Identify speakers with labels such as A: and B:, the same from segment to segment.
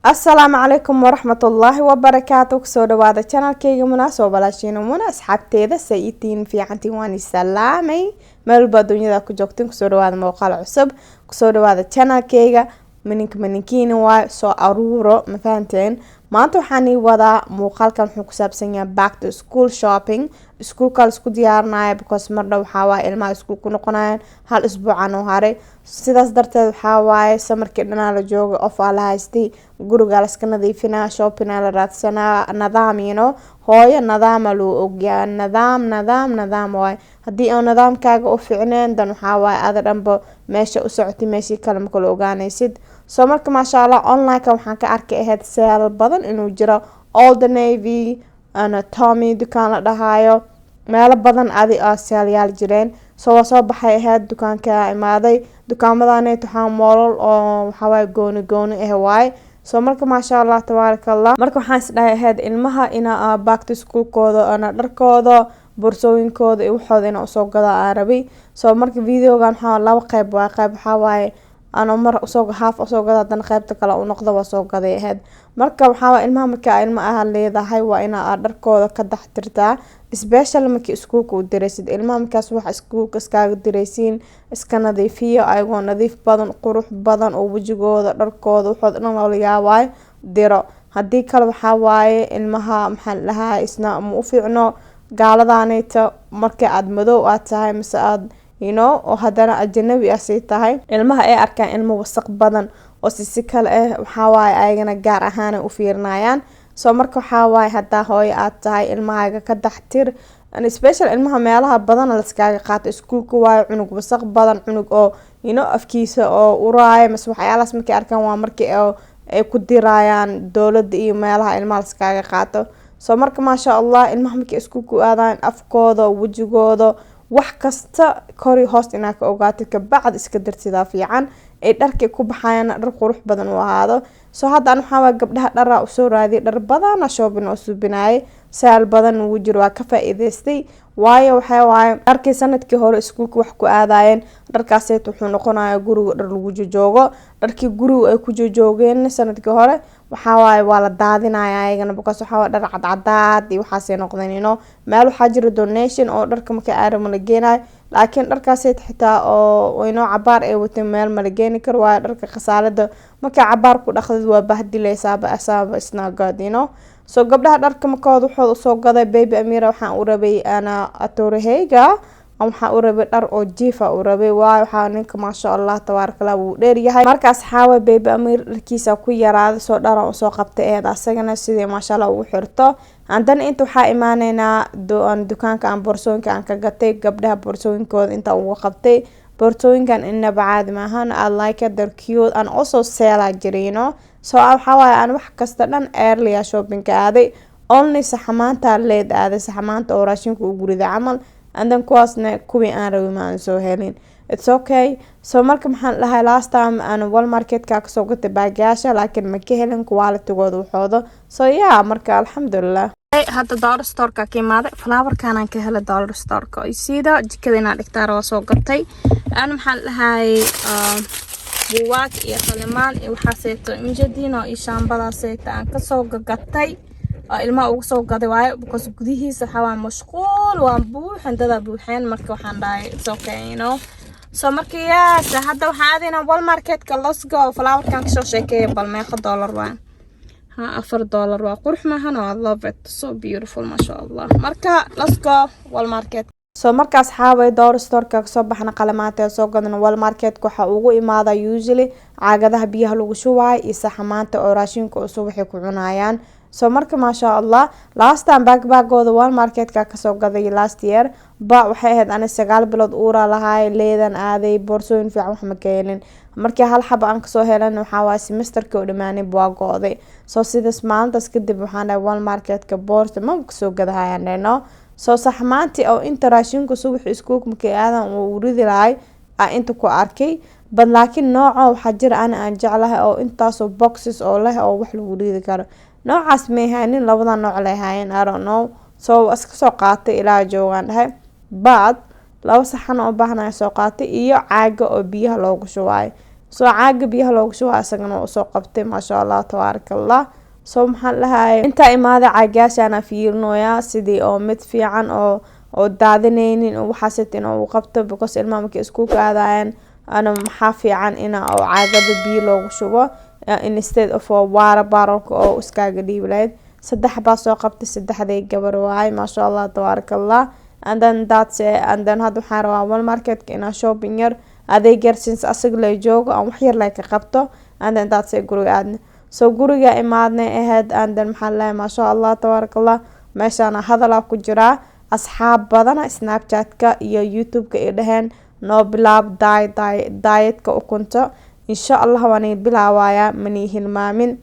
A: Asalaamu calaykum waraxmatullaahi wabarakaatu. Kusoo dhawaada channelkayga Munaasoo walaashiina Muna. Asxaabteeda, say itiin? Fiicantiin? Waan isalaamay meel walba adduunyada ku joogtiin. Kusoo dhawaada muuqaal cusub, kusoo dhawaada channelkayga. Maninka maninkiina waa soo aruuro, ma fahanteen? Maanta waxaan ii wadaa muuqaalkan, wuxuu ku saabsan yahay back to school shopping. Iskuulka la isku diyaarinaya because mardhow waxaa waaye ilmaha iskuul ku noqonayaan, hal isbuucan oo haray. Sidaas darteed waxaa waaye summerkii dhanaa la jooga, off aa la haystay, gurigaa la iska nadiifinaa, shoppingaa la raadsanaa, nadaam hooyo nadaama loo ogyaa, nadaam, nadaam, nadaam waaye. Haddii oo nidaamkaaga u fiicneen, dan waxaa waaye ada dhanba meesha u socotay, meeshii kale ma kala ogaanaysid. So marka, maasha Allah, online-ka waxaan ka arkay ahayd sale badan inuu jiro, Old Navy ana Tommy dukaan la dhahayo, meelo badan adi aa saleyaal jireen. So waa soo baxay ahayd, dukaanka imaaday. Dukaamadaneet waxaa mallal oo waxawaaye gooni gooni ah waaye. So marka, maasha Allah, tabaaraka Allah, marka waxaan isdhahay ahayd ilmaha ina back to schoolkooda ana dharkooda, boorsooyinkooda iyo waxooda ina usoo gada aa rabay. So marka videogan waxaa laba qeyb waa. Qeyb waxaa waaye ano mar usoo half usoo gada, haddana qeybta kale u noqda waa soo gaday ahayd. Marka waxaa waye ilmaha marka ilma ah leedahay, waa ina aad dharkooda ka taxdirtaa, special markii iskuulka u diraysid ilmaha. Markaas wax iskuulka iskaaga diraysiin, iska nadiifiyo ayagoo nadiif badan, qurux badan, oo wejigooda, dharkooda, waxooda dhan loola yaabaayo diro. Haddii kale waxaa waaye ilmaha, maxaa la dhahaa, isna ma u fiicno gaaladaneyta. Marka aad madow aad tahay mise aad oo haddana ajanabi ah sii tahay, ilmaha ay arkaan ilmo wasaq badan oo si si kale ah, waxaa waaye ayagana gaar ahaan u fiirinayaan. So marka waxaa waaye hadaa hooyo aad tahay, ilmahaaga ka taxtir, special ilmaha meelaha badan laskaaga qaato iskuulka waayo. Cunug wasaq badan, cunug oo afkiisa oo uraayo mise waxyaalahaas markay arkaan, waa markii ay ku dirayaan dowlada iyo meelaha ilmaha laskaaga qaato. So marka, maasha Allah, ilmaha markay iskuulka u aadaan, afkooda, wejigooda, wax kasta kori hoos inaa ka ogaatid, kabacdi iska dirtidaa fiican, ay dharkay ku baxayaan dhar qurux badan u ahaado. So hadda an waxaa waay gabdhaha dharaa usoo raadiyay, dhar badana shopping oo suubinayay, sale badan ugu jiro, waa ka faa-iideystay. Waayo waxaa waaye dharkii sanadkii hore iskuulka wax ku aadayeen, dharkaaseet wuxuu noqonaya guriga dhar lagu jojoogo. Dharkii guriga ay ku jojoogeen sanadkii hore, waxaa waaye waa la daadinaya ayagana, because waxaa waaye dhar cadcadaad iyo waxaasay noqdeen. Meel waxaa jira donation oo dharka marka aarama la geenayo, laakiin dharkaaseet xitaa oo cabaar ay wateen meel mala geeni karo, waayo dharka khasaalada markaa cabaar ku dhaqdid waa bahdileysaaba asaaba, it's not good. So gabdhaha dharka markooda waxooda usoo gaday. Baby Amira waxaan u rabay, ana atoraheyga waxaan u rabay dhar oo jiifa u rabay, waayo waxaa ninka, maasha Allah, tabaarakallah, wuu dheeryahay. Markaas xaawa baby Amir dharkiisa ku yaraaday, soo dharan usoo qabtay eed asagana sidii, maasha Allah, ugu xirto. Haddana inta waxaa imaaneynaa dukaanka aan boorsooyinka aan ka gatay, gabdhaha boorsooyinkooda inta uga qabtay. Boorsooyinkan inaba caadi maahan, I like it, they're cute and also sale aa jiray. So waxaa waaye aan wax kasta dhan early shopping ka aaday, only saxamaanta leed aaday, saxamaanta oo raashinka ugu riday camal, and then kuwaasna kuwii aan rabay ma aan soo helin. It's okay. So marka maxaan dhahay, last time aan Walmarketka kasoo gatay baagayaasha, laakiin ma ka helin qualitygooda waxooda. So yeah, marka alxamdulilah.
B: Hadda dollar storeka ka imaaday, flowerkanaan ka helay dollar storeka sida jikada inaan dhigtaa waa soo gatay. Aan maxaan dhahay, buugaag iyo qalimaan iyo waxaaseeto mujadiino iyo shaambadaaseeto aan kasoo gagatay oo ilmaha ugu soo gaday, waayo because gudihiisa waxaa waa mashquul, waa buuxin, dada buuxeen. Marka waxaan dhahay it's okay. So marka yes, hadda waxaan aadaynaa Walmarketka. Let's go. Flowerkan kasoo sheekeeya, bal meeqa dollar waa? Ha, $4 waa. Qurux maahan? I love it, so beautiful, maasha Allah. Marka let's go Walmarket.
A: So markaas xaaway dollar storeka kasoo baxna, qalamaanta soo gadana. Walmarketka waxaa ugu imaada usually caagadaha biyaha lagu shubaayo iyo saxamaanta oo raashinka oo subaxay ku cunayaan. So marka, maasha Allah, last time backpackooda Walmarketka kasoo gaday last year ba, waxay ahayd ani 9 bilood uuraa lahaay, leedan aaday, boorsooyin fiican wax ma ka helin. Markii hal xaba aan kasoo helan, waxaa waay semesterkii oo dhamaanay waa go-day. So sidaas maalintaas kadib waxaan dhahay Walmarketka boorsa ma kasoo gadahayaan dheno. So saxmaantii oo inta raashinka subax iskuulka markay aadan uu ridi lahay aa inta ku arkay bad, laakiin nooca waxaa jira ani aan jeclahay oo intaasoo boxes oo leh oo wax lagu ridi karo. Noocaas may haynin, labada nooc lay haayeen, I don't know. So iska soo qaatay, ilaa joogaan dhahay, but laba saxan oo baahnaya soo qaatay iyo caaga oo biyaha loogu shubaayo. Soo caaga biyaha loogu shuba isagana waa usoo qabtay, maasha Allah, tabaaraka Allah. So maxaan dhahay, intaa imaada caagayaashaana fiirinoyaa sidii oo mid fiican oo daadineynin oo waxaas in uu qabto, because ilmaha markay iskuulka aadayaan ana maxaa fiican ina oo caagada biyo loogu shubo instead of water bottle-ka oo iskaaga dhiibi lahayd. Saddex baa soo qabtay, saddexday gabar waay, maasha Allah, tabaaraka Allah. And then that's it. And then hadda waxaan rabaa Walmarketka inaan shopping yar, adeeg yar, since asaga lay joogo, aan wax yar lay ka qabto, and then that's it, guriga aadna. So guriga imaadnay ahayd. And then maxaa laleeyahay, maasha Allah, tabaaraka Allah, meeshaana hadalaa ku jiraa. Asxaab badana Snapchat-ka iyo YouTube-ka ay dhaheen noo bilaab dietka ukunta. Insha Allah waan bilaawayaa, mani hilmaamin.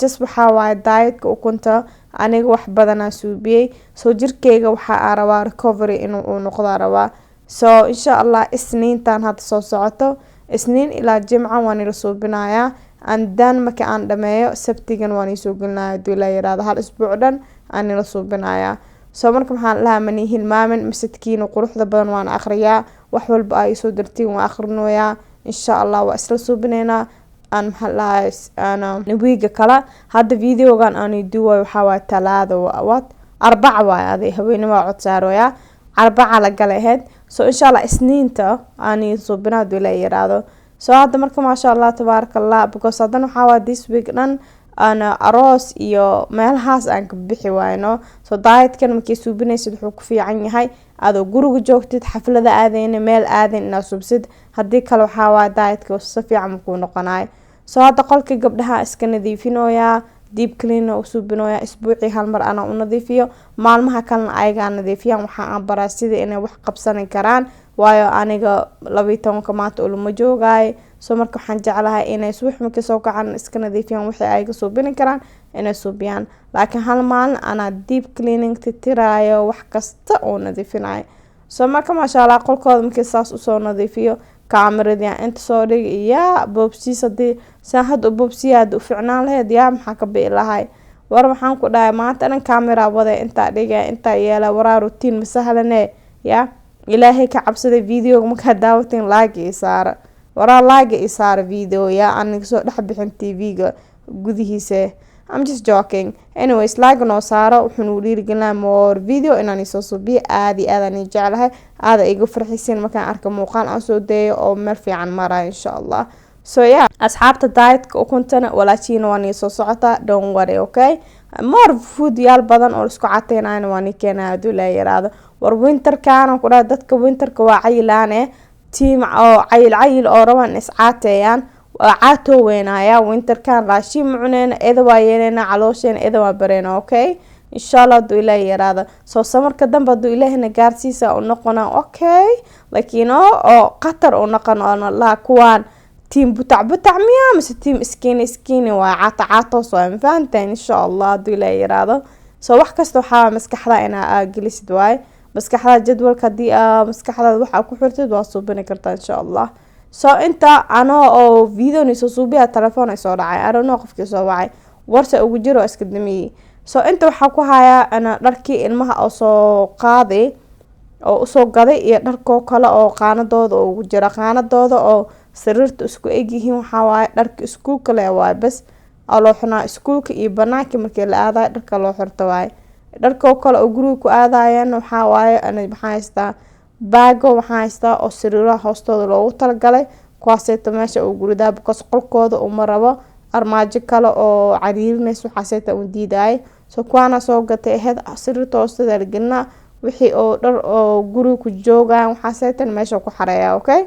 A: Just waxaa waaye dietka ukunta aniga wax badanaa suubiyey, soo jirkeyga waxaa aa rabaa recovery inuu uu noqdaa rabaa. So insha Allah Isniintan hadda soo socoto, Isniin ilaa Jimca waan ila suubinayaa, and then marka aan dhameeyo Sabtigan waan iisoo gelinaya, haduu Ilaa yiraahdo. Hal isbuuc dhan aan ila suubinayaa. So marka maxaan lahaa, mani hilmaamin masadkiina quruxda badan, waan aqriyaa wax walba aa iisoo dirtiin, waan aqrinoyaa. Insha Allah waa isla suubineynaa. Aan maxaan lahay, wiiga kale hadda videogan aan duwayo waxaa waaye Talaada, what, Arbaca waaye, aday haweenimo waa cod saarooyaa, Arbaca la galay ahayd. So insha Allah Isniinta aan suubinaa, haduu Ilaa yiraahdo. So hadda marka, maasha Allah, tabaaraka Allah, because haddana waxaa waaye this week dhan aan aroos iyo meelahaas aan ka bixi waayno. So dietkan markay suubinaysid wuxuu ku fiican yahay adoo guriga joogtid, xaflada aadeyna, meel aadan, inaad suubsid. Haddii kale waxaa waaye dietka si fiican makuu noqonayo. So hadda qolka gabdhaha iska nadiifinoyaa, deep clean u suubinoyaa. Isbuucii hal mar anaa u nadiifiyo, maalmaha kalena ayagaa nadiifiyaan. Waxa aan baraa sida inay wax qabsani karaan, waayo aniga 12-ka maanta ulama joogaayo. So marka waxaan jeclahay inay subax markay soo kacaan iska nadiifiyaan, wixii ayaga suubini karaan inay suubiyaan, laakiin hal maalin anaa deep cleaning titiraayo, wax kasta oo nadiifinayo. So marka, maasha Allah, qolkooda markii saas usoo nadiifiyo, kaamiradii inta soo dhig yaa boobsiis. Hadii saan hadda u boobsiya hadda u ficnaan lahayd, yaa maxaa ka bi'i lahay? War waxaan ku dhahay, maanta dhan kaamira wada intaa dhiga, intaa yeela, waraa routine masahlane. Yaa Ilaahay ka cabsaday, videoga markaa daawateen like ii saara, waraa like ii saara video, yaa aan soo dhex bixin TV-ga gudihiisa. I'm just joking. Anyways, like noo saaro, wuxuu nagu dhiirigelinaa more video inaan isoo subiyo. Aada iyo aadaan jeclahay, aada iga farxisiin markaan arka muuqaal aan soo dayo oo meel fiican marayo, insha Allah. So yeah, asxaabta, dietka ukuntana walaajiina waa nii soo socotaa, don't worry, okay? More food yaal badan oo isku cateynayana waa nii keenaya, haduu Laa yiraahdo. War winterkaana ku dhaha, dadka winterka waa cayilaane, team oo cayil cayil oo rabaan iscaateeyaan waa caatoo weynaya. Winterkan raashin ma cuneyna, eda waa yeeleyna caloosheena, eda waa bareena, okay? Insha Allah haduu Ilaah yiraahdo. Soo samarka dambe haduu Ilaahina gaarsiisa u noqona, okay, like oo qatar u noqon oo laha kuwaan team butac butac miya mise team skinny skinny waa caata caatoos waa, ma fahanteen? Insha Allah haduu Ilaah yiraahdo. So wax kasta waxaa maskaxda inaa gelisid waaye, maskaxda jadwalka. Hadii maskaxdaada waxaa ku xirtid, waa suubini kartaa, insha Allah. So inta anoo oo video soo suubiya, telefoon ay soo dhacay. I don't know qofkii soo wacay, warse ugu jiro, iska damiyey. So inta waxaa ku hayaa ana dharkii ilmaha oo soo qaaday oo usoo gaday iyo dharkoo kale oo qaanadooda oo ugu jira, qaanadooda oo sariirta isku egyihiin. Waxaa waaye dharka iskuulka le waaye, bas aa loo xunaa iskuulka iyo banaanka markii la aadayo dharka loo xirto waaye. Dharkoo kale oo guriga ku aadayaan waxaa waaye ana maxaa haystaa, baago waxaa haystaa oo sariiraha hoostooda loogu talagalay, kuwaaseeto meesha uu guridaa, because qolkooda uma rabo armaajo kale oo cariirinaysa, waxaaseeta u diidayay. So kuwaana soo gatay ahayd, sariirta hoosteeda la gelinaa. Wixii oo dhar oo guriga ku joogaan waxaaseetan meesha ku xareeya, okay?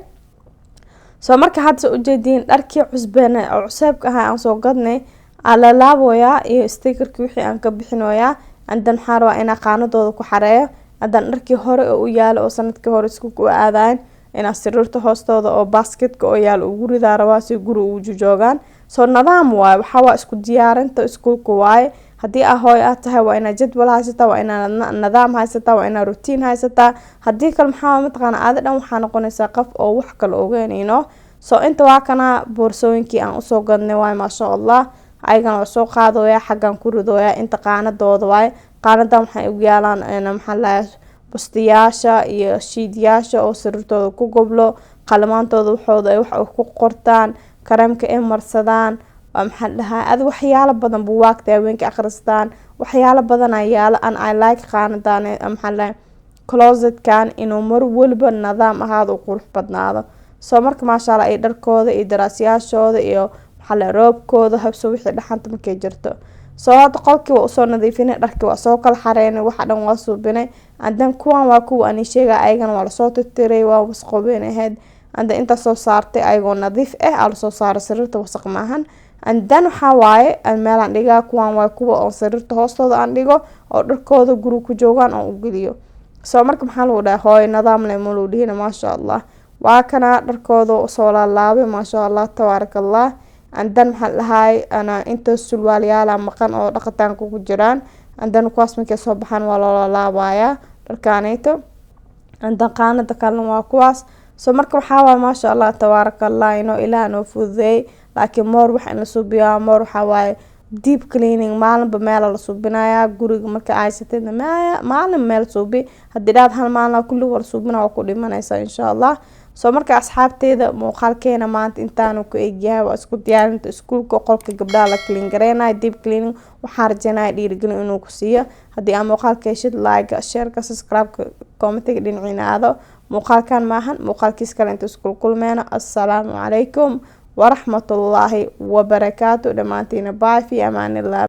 A: So marka hadda sa ujeediin, dharkii cusbeen oo cuseebka ahaa aan soo gadnay aa la laaboyaa iyo stickerkii wixii aan ka bixinoyaa. Andan waxaan rabaa inaa qaanadooda ku xareeyo. Haddana dharkii hore oo u yaalo oo sanadkii hore isku ku aadayan inaa sariirta hoostooda oo basketka oo yaalo ugu ridaa rabaa, si guri ugu joogaan. So nidaam waaye, waxaa waa isku diyaarinta iskuulka waaye. Haddii aa hooyo aad tahay, waa inaad jadwal haysataa, waa inaad nidaam haysataa, waa inaad routine haysataa. Haddii kale maxaa mataqaana, aada dhan waxaa noqonaysaa qof oo wax kale ogeynayno. So inta waa kana boorsooyinkii aan usoo gadnay waaye, maasha Allah. Ayagana waa soo qaadooya, xaggan ku ridooya. Inta qaanadooda waaye, qaanadan waxay ugu yaalaan maxaa lahaa, bustiyaasha iyo shiidyaasha oo sariirtooda ku goblo, qalmaantooda, waxooda ay wax ku qortaan. Kareemka ay marsadaan, maxaa dhahaa, ad waxyaalo badan, buwaagta haweenka akhristaan, waxyaalo badan ayaa yaalo. And I like qaanadan, maxaa dhahay, closetkan inuu mar waliba nidaam ahaado, u qurux badnaado. Soo marka, maasha Allah, ay dharkooda iyo daraasyaashooda iyo, maxaa la, roobkooda habso wixii dhaxanta markay jirto. Soo hadda qolkii waa usoo nadiifinay, dharkii waa soo kala xareynay, waxa dhan waa suubinay. And then kuwan waa kuwa ani sheega, ayagana waa lasoo tirtiray, waa wasaqoobeen ahayd. And then intaa soo saartay ayagoo nadiif ah aa lasoo saaray sariirta, wasaq maahan. And then waxaa waaye meelaan dhigaa. Kuwan waa kuwa oo sariirta hoostooda aan dhigo oo dharkooda guriga ku joogaan oon u geliyo. Soo marka, maxaa lagu dhahay, hooyo nidaam leh ma lagu dhihina? Maasha Allah, waa kana dharkooda usoo laalaabay, maasha Allah, tabaaraka Allah. And then, maxaa dhahay, ana inta sulwaalyaala maqan oo dhaqitaanka ku jiraan. And then kuwaas markay soo baxaan waa loo laalaabayaa dharkaaneyto. And then qaanada kalena waa kuwaas. So marka waxaa waay, maasha Allah, tabaaraka Allah, inoo Ilaah noo fududeeyay. Laakiin more wax in la suubiyaa, more waxaa waaye deep cleaning. Maalinba meela la suubinayaa guriga. Marka haysatidna maalin meel suubi, haddii dhaad hal maalin kulli wala suubina, waa ku dhimanaysaa, insha Allah. Soo marka, asxaabteeda, muuqaalkeena maanta intaanu ku egyahay. Waa isku diyaarinta iskuulka, qolka gabdhaha la clean gareynayo, deep cleaning. Waxaan rajeynaya dhiirigelin inuu ku siiyo. Haddii aa muuqaalka heshid, like, shareka, subscribe-ka, commentiga dhinaciina aado. Muuqaalkan maahan muuqaalkiis kale, inta iskul kulmeyno, assalaamu calaykum waraxmatullaahi wabarakaatu. Dhammaantiina bye, fi amaanillah.